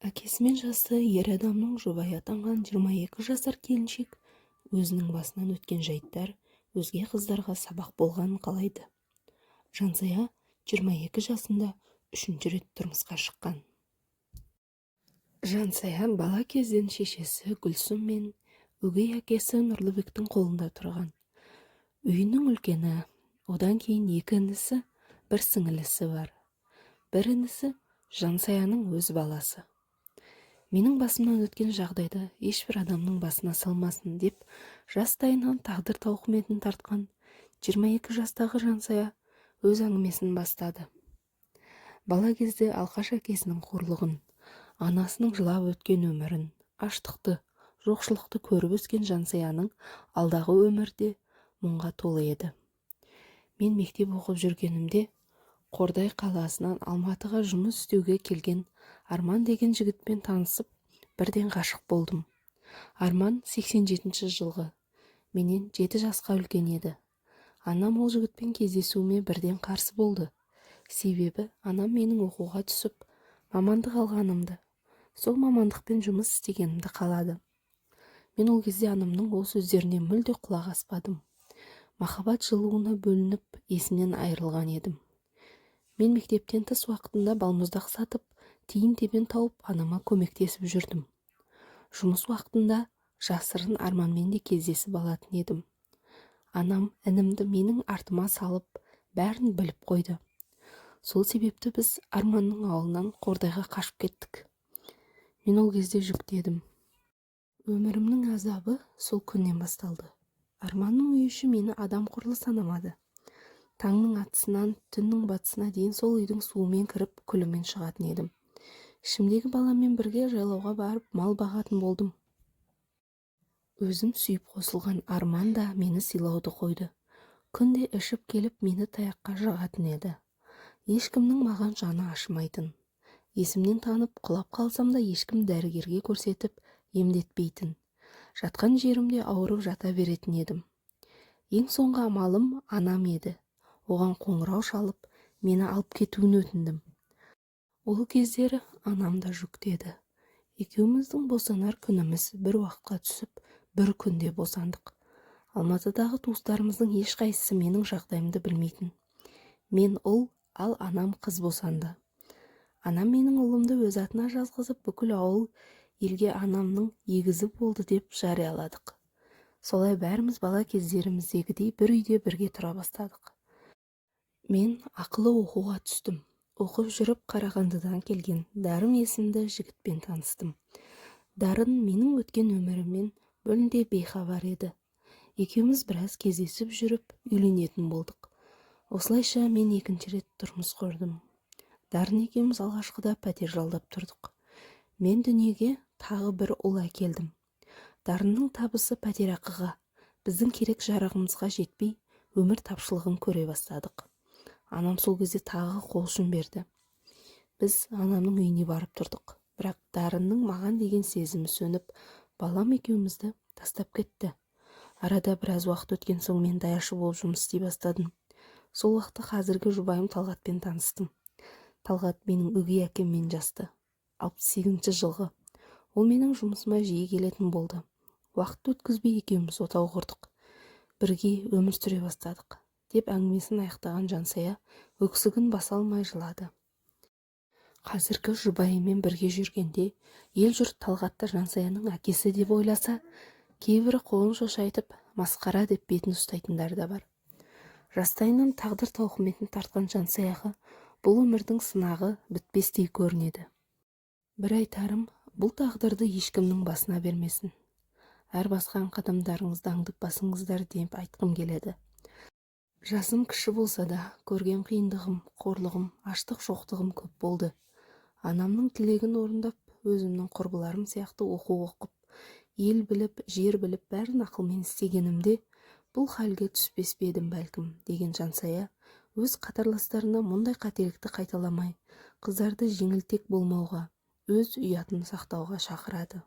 Әкесімен жасты ер адамның жұбайы атанған 22 жасар келіншек өзінің басынан өткен жайттар өзге қыздарға сабақ болғанын қалайды. Жансая 22 жасында үшінші рет тұрмысқа шыққан. Жансая бала кезден шешесі Гүлсім мен өгей әкесі Нұрлыбектің қолында тұрған. Үйінің үлкені, одан кейін екі інісі, бір сіңілісі бар. Бір інісі Жансаяның өз баласы. Менің басымнан өткен жағдайды ешбір адамның басына салмасын деп жастайынан тағдыр тауқыметін тартқан 22 жастағы Жансая өз әңгімесін бастады. Бала кезде алқаш әкесінің қорлығын, анасының жылап өткен өмірін, аштықты, жоқшылықты көріп өскен Жансаяның алдағы өмірі де мұңға толы еді. Мен мектеп оқып жүргенімде Қордай қаласынан Алматыға жұмыс істеуге келген Арман деген жігітпен танысып, бірден ғашық болдым. Арман 87 жылғы, менен 7 жасқа үлкен еді. Анам ол жігітпен кездесуіме бірден қарсы болды. Себебі анам менің оқуға түсіп, мамандық алғанымды, сол мамандықпен жұмыс істегенімді қалады. Мен ол кезде анамның ол сөздеріне мүлде құлақ аспадым. Махаббат жылуына бөлініп, есімнен айырылған едім. Мен мектептен тыс уақытында балмұздақ сатып, тиын-тебен тауып, анама көмектесіп жүрдім. Жұмыс уақытында жасырын Арманмен де кездесіп алатын едім. Анам інімді менің артыма салып, бәрін біліп қойды. Сол себепті біз Арманның ауылынан Қордайға қашып кеттік. Мен ол кезде жүкті едім. Өмірімнің азабы сол күннен басталды. Арманның үй іші мені адам құрлы санамады. Таңның атысынан түннің батысына дейін сол үйдің суымен кіріп, күлімен шығатын едім. Ішімдегі баламмен бірге жайлауға барып мал бағатын болдым. Өзім сүйіп қосылған Арман да мені сыйлауды қойды. Күнде ішіп келіп мені таяққа жығатын еді. Ешкімнің маған жаны ашымайтын. Есімнен танып құлап қалсам да ешкім дәрігерге көрсетіп емдетпейтін. Жатқан жерімде ауырып жата беретін едім. Ең соңғы амалым анам еді. Оған қоңырау шалып, мені алып кетуін өтіндім. Ол кездері анам да жүкті еді. Екеуміздің босанар күніміз бір уақытқа түсіп, бір күнде босандық. Алматыдағы туыстарымыздың ешқайсысы менің жағдайымды білмейтін. Мен ұл, ал анам қыз босанды. Анам менің ұлымды өз атына жазғызып, бүкіл ауыл елге анамның егізі болды деп жарияладық. Солай бәріміз бала кездеріміздегідей бір үйде бірге тұра бастадық. Мен ақылы оқуға түстім. Оқып жүріп Қарағандыдан келген Дарын есімді жігітпен таныстым. Дарын менің өткен өмірімнен мүлде бейхабар еді. Екеуміз біраз кездесіп жүріп үйленетін болдық. Осылайша мен екінші рет тұрмыс құрдым. Дарын екеуміз алғашқыда пәтер жалдап тұрдық. Мен дүниеге тағы бір ұл әкелдім. Дарынның табысы пәтерақыға, біздің керек жарағымызға жетпей, өмір тапшылығын көре бастадық. Анам сол кезде тағы қол ұшын берді. Біз анамның үйіне барып тұрдық. Бірақ Дарынның маған деген сезімі сөніп, балам екеумізді тастап кетті. Арада біраз уақыт өткен соң мен даяшы болып жұмыс істей бастадым. Сол уақытта қазіргі жұбайым Талғатпен таныстым. Талғат менің өгей әкеммен жасты. 68 жылғы. Ол менің жұмысыма жиі келетін болды. Уақыт өткізбей екеуміз отау құрдық. Бірге өмір сүре бастадық, деп әңгімесін аяқтаған Жансая өксігін баса алмай жылады. Қазіргі жұбайымен бірге жүргенде ел-жұрт Талғатты Жансаяның әкесі деп ойласа, кейбірі қолын шошайтып, масқара деп бетін ұстайтындар да бар. Жастайынан тағдыр тауқыметін тартқан Жансаяға бұл өмірдің сынағы бітпестей көрінеді. Бір айтарым, бұл тағдырды ешкімнің басына бермесін. Әр басқан қадамдарыңызды аңдып басыңыздар деп айтқым келеді. Жасым кіші болса да, көрген қиындығым, қорлығым, аштық жоқтығым көп болды. Анамның тілегін орындап, өзімнің құрбыларым сияқты оқу оқып, ел біліп, жер біліп, бәрін ақылмен істегенімде бұл халге түспес пе едім бәлкім, деген Жансая өз қатарластарына мұндай қателікті қайталамай, қыздарды жеңілтек болмауға, өз ұятын сақтауға шақырады.